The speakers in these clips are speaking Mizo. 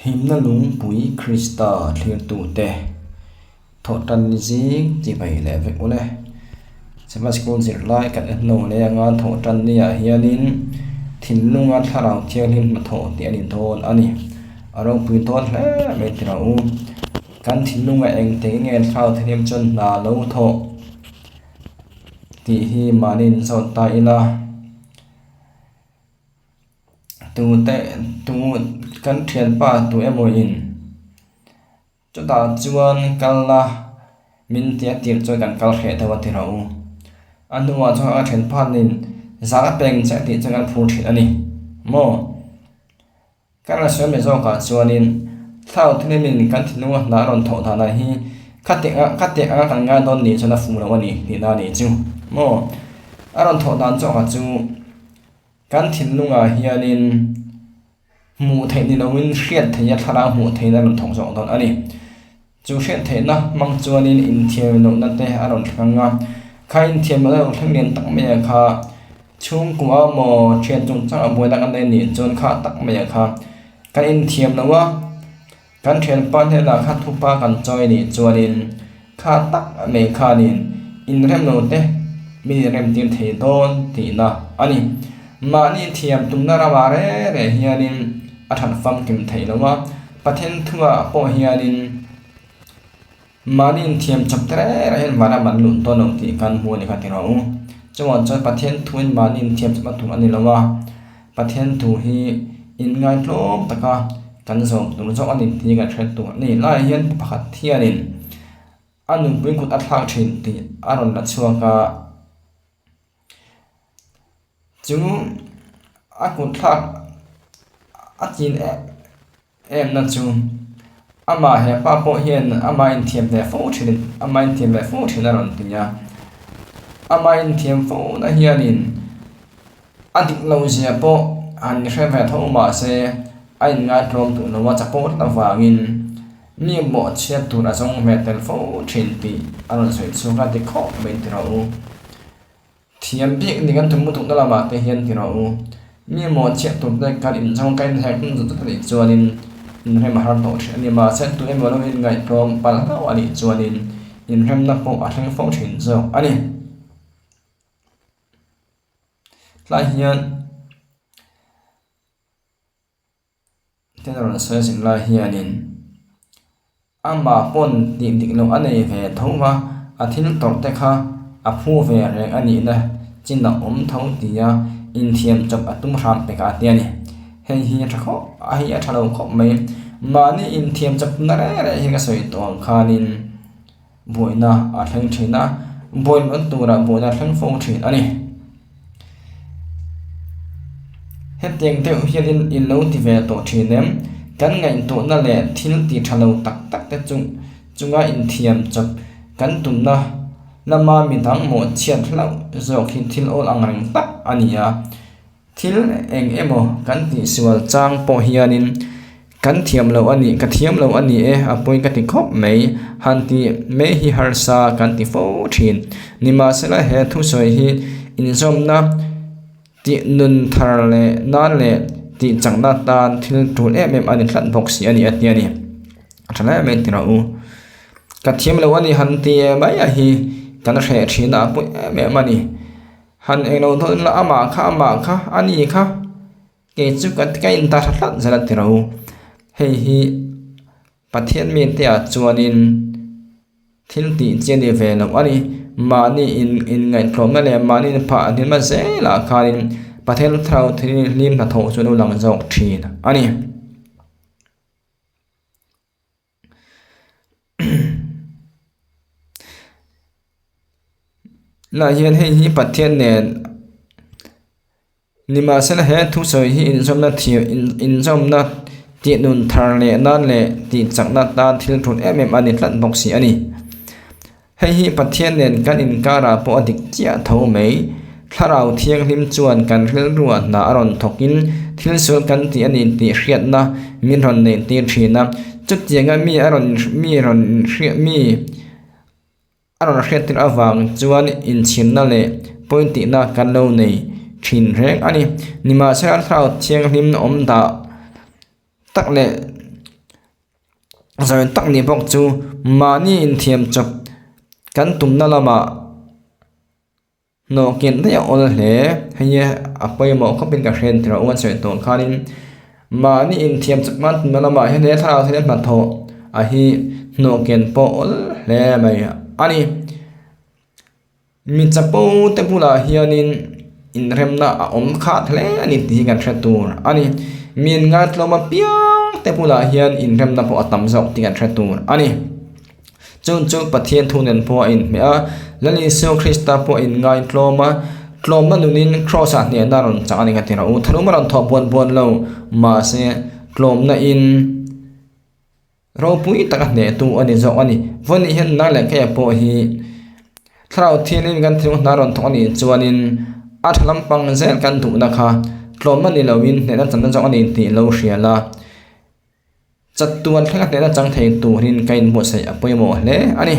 Himna lungpui Krista thlirtute thawhtanni zing chibai leh vek ule. Sabbath School zirlai kan en hnu leh anga thawhtanniah hianin thinlunga thlarau thianghlim hnathawh tih a ni dawn a ni. A ropui dawn hle mai ti rawh u. Kan thinlunga engteng nge thlarau thianghlim chuan hna lo thawh tih hi mahni inzawt ta ila. Tute tu kan thianpa tu emaw in chutah chuan kal la min ti a tir chuan kan kal hreh deuh a ti rawh u. A hnuah chuan a thianpa nen zah a peng chiah tih chuan kan phur thin a ni maw? Kan la sawi mai zawkah chuanin thlarau thilin kan thinlunga hna a rawn thawh danah hi khatiang anga kan ngai dawn nih chuan a fuh lo a ni tihna a nih chu maw? A rawn thawh dan zawkah chu kan thinlungah hianin hmuh theih ni loin hriat theih a thlarau hmuh theihna a rawn thawk zawk dawn a ni. Chu hriat theihna hmang chuanin inthiam lohna te a rawn thleng a, kha inthiam lohna lo thleng lian tak mai ah kha chhungkua maw thian chungchang a buaina kan nei nih chuan kha tak mai ah kha kan inthiam lo a, kan thianpa hnenah kha thupa kan chawi nih chuanin kha tak mai khanin inrem lo te min inremtir thei dawn tihna a ni. Mahni thiam tumna ramah reng reng hianin a that famkim theih lo a. Pathian thuah pawh hianin mahni inthiam chawp te reng reng hian vanram an luh dawn lo tih kan hmu a ni kha ti rawh u. Chuvang chuan Pathian thuin mahni inthiam chawp a tur a ni lo a, Pathian thu hi inngaihtlawm taka kan zawm tur zawk a ni tih kan hre tur a ni. Laiah hian pakhat hianin a nunpui kut a thlak thin tih a rawn la chhuak a. Chu a kut thlak a chin em em na chu amah he pa pawh hian amah inthiam ve fo thin amah inthiam ve fo thin a rawn ti a, amah inthiam fo na hianin a dik loh zia pawh han hre ve tho mahse a inngaihtlawm duh lo a chapawh tlat avangin. Mi mawhchhiat tur a zawng ve tel fo thin tih a rawn sawi chhuak a, dik khawp mai ti rawh u. Thiam bik ni kan tum lutukna lamah te hian ti rawh u. Mi mawhchhiat tur te kan inzawng ka inhek tum zut zut a nih chuanin inrem a har tawh thin a ni. Mahse tu emaw lo inngaihtlawm palh hlauh a nih chuanin inremna pawh a thleng fo thin zawk a ni. Tlai hian. Tin a rawn sawi zin lai hianin amah pawn tih dik loh a nei ve tho va, a thil tawrh te kha a phu ve reng a nihna chin a awm tho tia inthiam chawp a tum hram pek a ti a ni. Hei hi a tha khawp a hei a tha lo khawp mai. Mahni inthiam chawp na reng reng hi ka sawi tawh ang khanin buaina a thleng thin a, buaina awm turah buaina a thleng fo thin a ni. Hetiang deuh hianin in lo ti ve tawh thin em? Kan ngaihtuahna leh thil ti tha lo tak tak te chu chunga inthiam chawp kan tumna lama midang mawhchhiat hlauh zawk hi thil awl ang reng tak a ni a. Thil eng emaw kan tihsual chang pawh hianin kan thiam loh a nih, ka thiam loh a ni e, a pawi ka ti khawp mai, han ti mai hi harsa kan ti fo thin. Nimahsela he thusawi hi inzawmna tih nun thar leh nan leh tih chakna tan thil tul em em a ni tlat bawk si a ni a ti a ni. A tha hle mai ti rawh u. Ka thiam loh a ni han ti mai a hi kan hreh thin a, a pawi em em a ni. Han englo dawn ila amah kha amah kha a ni kha kei chu ka ka in ta tha hlat zel a ti ro. Hei hi Pathian mite ah chuanin thil tih chi a ni ve loh a ni. Mahni in inngaihtlawmna leh mahni in phah hlimna zelah khanin Pathian thlarau thianghlim hnathawh chu a lo lang zawk thin a ni. Lah hian hei hi Pathian nen nimahsela he thusawi hi inzawmna thih inzawmna tih nun thar leh nan leh tih chakna tan thil thut em em a ni tlat bawk si a ni. Hei hi Pathian nen kan inkarah pawh a dik chiah tho mai. Thlarau Thianghlim chuan kan rilruah hna a rawn thawkin thil sual kan tih a ni tih hriatna min rawn neih tir thin a. Chutianga mi a rawn mi rawn hriat mi a rawn hriat tir avang chuan inchhirna leh pawintihna kan lo nei thin reng a ni. Nimahsela Thlarau Thianghlim awm dah tak leh. Zawi tak ni bawk chu mahni inthiam chawp kan tumna lamah hnawh kian daih a awl hle. Hei hi a pawimawh khawpin ka hriat tirh a u an sawi tawh khanin mahni inthiam chawp kan tumna lamah hian he thlalak hian hnathawh a hi hnawh kian pawh a awl hle mai a ni. Mi chapo te bulah hianin inremna a awm khat hle a ni tih hi kan hre tur a ni. Mi inngatlawm apiang te bulah hian inremna pawh a tam zawk tih kan hre tur a ni. Chu chu Pathian thu nen pawh a inhmeh a, Lal Isua Krista pawh a inngaitlawm a, tlawmna nunin Kraws ah hnehna a rawn chak a ni ka ti rawh u. Tharum a rawn thawh buan buan lo, mahse tlawmna in. Ropui taka hnehtu a ni zawk a ni. Vawiin hian nang leh keia pawh hi Thlarau Thianghlim kan thinlung hna rawn thawk a nih chuanin a tha lampang zel kan duhna kha tlawmna ni loin hnehna channa zawk a ni tih lo hria la. Chatuan thlenga hnehna chang thei turin ka inbuatsaih a pawimawh hle a ni.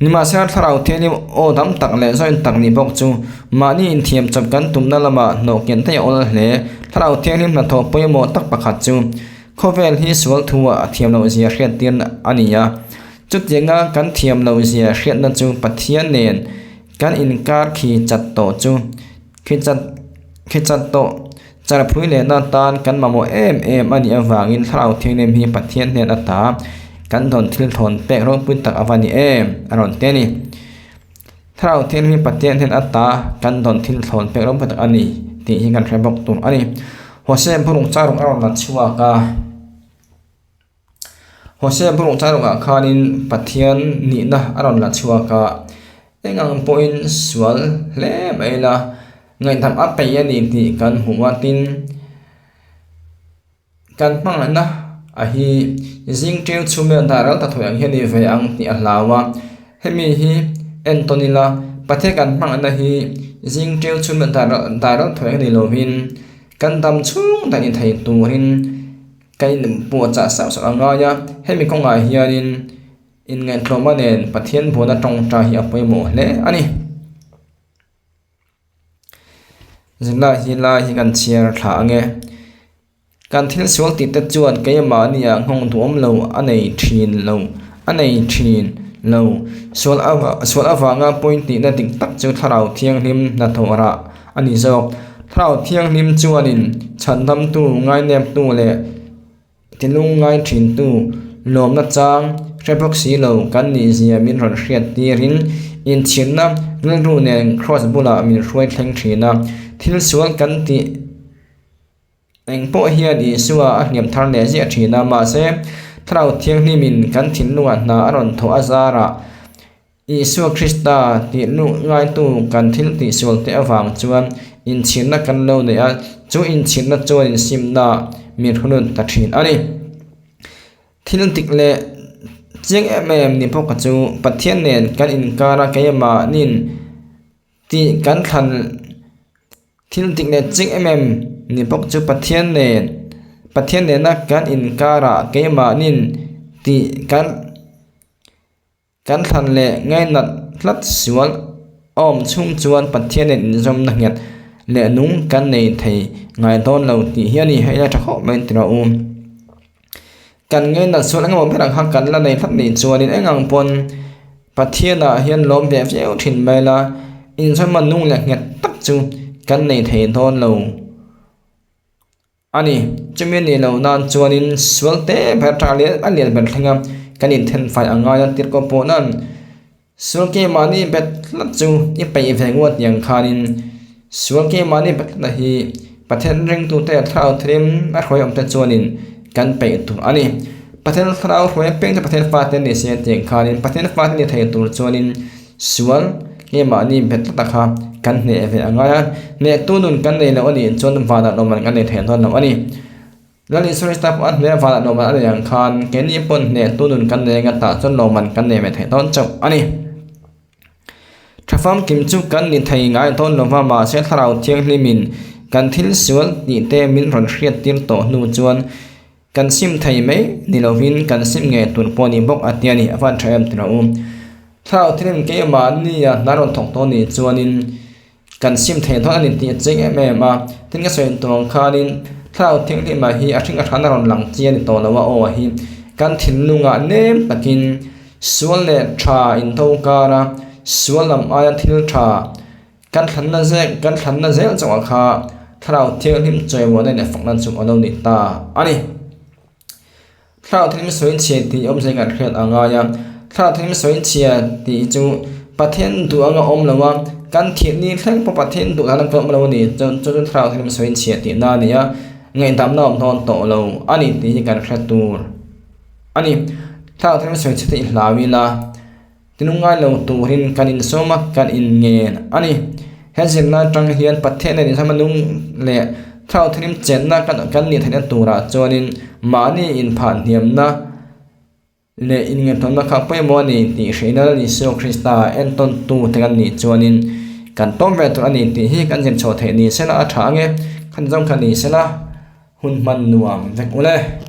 Nimahsela Thlarau Thianghlim aw dam tak leh zawin tak nih bawk chu mahni inthiam chawp kan tumna lamah hnawh kian daih a awl hle. Thlarau Thianghlim hnathawh pawimawh tak pakhat chu khawvel hi sual thu ah a thiam loh zia hriat tir a ni a. Chutianga kan thiam loh zia hriatna chu Pathian nen kan inkar khi chat tawh chu khi chat khi chat tawh Charphui lehna tan kan mamawh em em a nih avangin Thlarau Thianghlim hi Pathian hnen ata kan dawn thil thawn pek ropui tak a va ni em a rawn ti a ni. Thlarau Thianghlim hi Pathian hnen ata kan dawn thil thawn pek ropui tak a ni tih hi kan hre bawk tur a ni. Hosea burung charuk a rawn la chhuak a. Hosea burung charukah khanin Pathian nihna a rawn la chhuak a, eng ang pawhin sual hle mai ila ngaihdam a peih a ni tih kan hmuh a tin kan hmangaihna a hi zing ṭeu chhum vel dah ral ta thawi ang hian a ni ve ang tih a hlau a, hemi hi entawn ila Pathian kan hmangaihna hi zing ṭeu chhum vel dah ral thawi ang ni lovin kan dam chhung daih ni thei turin. Ka inpuahchah sauh sauh a ngai a, hemi kawngah hianin inngaihtlawmna nen Pathian buana tawngtai hi a pawimawh hle a ni. Zirlai hi lai hi kan chhiar thla ang e. Kan thil sual tih te chuan keimahni ah nghawng duhawm lo a nei thin lo a nei thin lo. Sual sual avanga point tihna dik tak chu Thlarau Thianghlim hnathawh rah a ni zawk. Thlarau Thianghlim chuanin chhandamtu, ngaineptu leh tilung ngai thintu lawmna chang hre bawk si lo kan nih zia min rawn hriat tirin inchhirna rilru nen kraws bulah min hruai thleng thin a. Thil sual kan tih eng pawh hian Isua a hniam thar leh ziah thin a, mahse Thlarau Thianghlimin kan thinlungah hna a rawn thawh a zarah Isua Krista tih luh ngaitu kan thil tihsual te avang chuan inchhirna kan lo nei a, chu inchhirna chuan insimna min hrulut ta thin a ni. Thil dik leh chiang em em ni bawk chu Pathian nen kan inkara keimahnin tih kan thlan thil dik leh chiang em em ni bawk chu Pathian nen Pathian nena kan inkara keimahnin tih kan. Kan thlan leh ngainat hlat sual a awm chhung chuan Pathian nen inzawmna nghet leh nung kan nei thei ngai dawn lo tih hi a ni. Hei a tha khawp mai ti rawh u. Kan ngainat sual engemaw ber ang kha kan la nei hlat nih chuanin eng ang pawn Pathianah hian lawm ve viau thin mai la, inzawmna nung leh nghet tak chu kan nei thei dawn lo. A ni, chumi nih loh nan chuanin sual te ber tha leh a lian ber thleng a, kan inthenfai a ngai a tirhkoh pawh nan sual keimahni bet tlat chu i peih ve ngawt tiang khanin sual keimahni bet tlatna hi Pathian ringtute thlarau thirim a hruai awmte chuanin kan peih tur a ni. Pathian thlarau hruai apiang chu Pathian fate ni se tiang khanin Pathian fate ni thei tur chuanin Sual keimahni bet tlat a kha kan hneh ve a ngai a, hnehtu nun kan nei loh a nih chuan vanah lawmman kan nei thei dawn lo a ni. Lal Isua Krista pawh a hneh vanah lawmman a nei ang khan keini pawn hnehtu nun kan nei anga tah chuan lawmman kan nei ve thei dawn chauh a ni. Tha famkim chu kan ni thei ngai dawn lo va mahse Thlarau Thianghlimin kan thil sual tih te min rawn hriattir tawh hnu chuan Kan sim thei mai ni lovin kan sim ngei tur pawh ni bawk a tia ni a van tha em ti rawh u. Thlarau thilin keimahnia hna rawn thawk tawh nih chuanin kan sim thei dawn a ni tih a cheng em em a. Tin ka sawi tur ang khanin Thlarau Thianghlimah hi a hring a hran a rawn lang chi a ni tawh lo a aw hi kan thinlungah nem takin sual leh tha intho kara sual lam aia thil tha kan thlanna zel kan thlanna zel chauh ah kha Thlarau Thianghlim chawimuahna leh fakna chu a lo ni ta a ni. Thlarau Thianghlim sawi chhia tih awmzia kan hriat a ngai a, Thlarau Thianghlim sawi chhia tih chu Pathian duh anga awm lo a, kan thih ni thleng pawh Pathian duh dan a awm lo a ni chu chu Thlarau Thianghlim sawi chhia tih na a ni a, ngaihdamna a awm dawn tawh lo a ni tih hi kan hre tur a ni. Thlarau Thianghlim sawi chhia te i hlau ila. Tinungai lo turin kan insawm a, kan inngen a ni. He zirna atang hian Pathian nen inzawmna nung leh thlarau thianghlim chenna kan kan nih theihna turah chuanin mahni inphah hniamna leh inngentawnna kha pawimawh a ni tih hreihna Lal Isua Krista entawntu te kan nih chuanin kan tawm ve tur a ni tih hi kan zir chhuah theih ni sela a tha ang e, khan zawng kha ni sela hun hman nuam vek ule.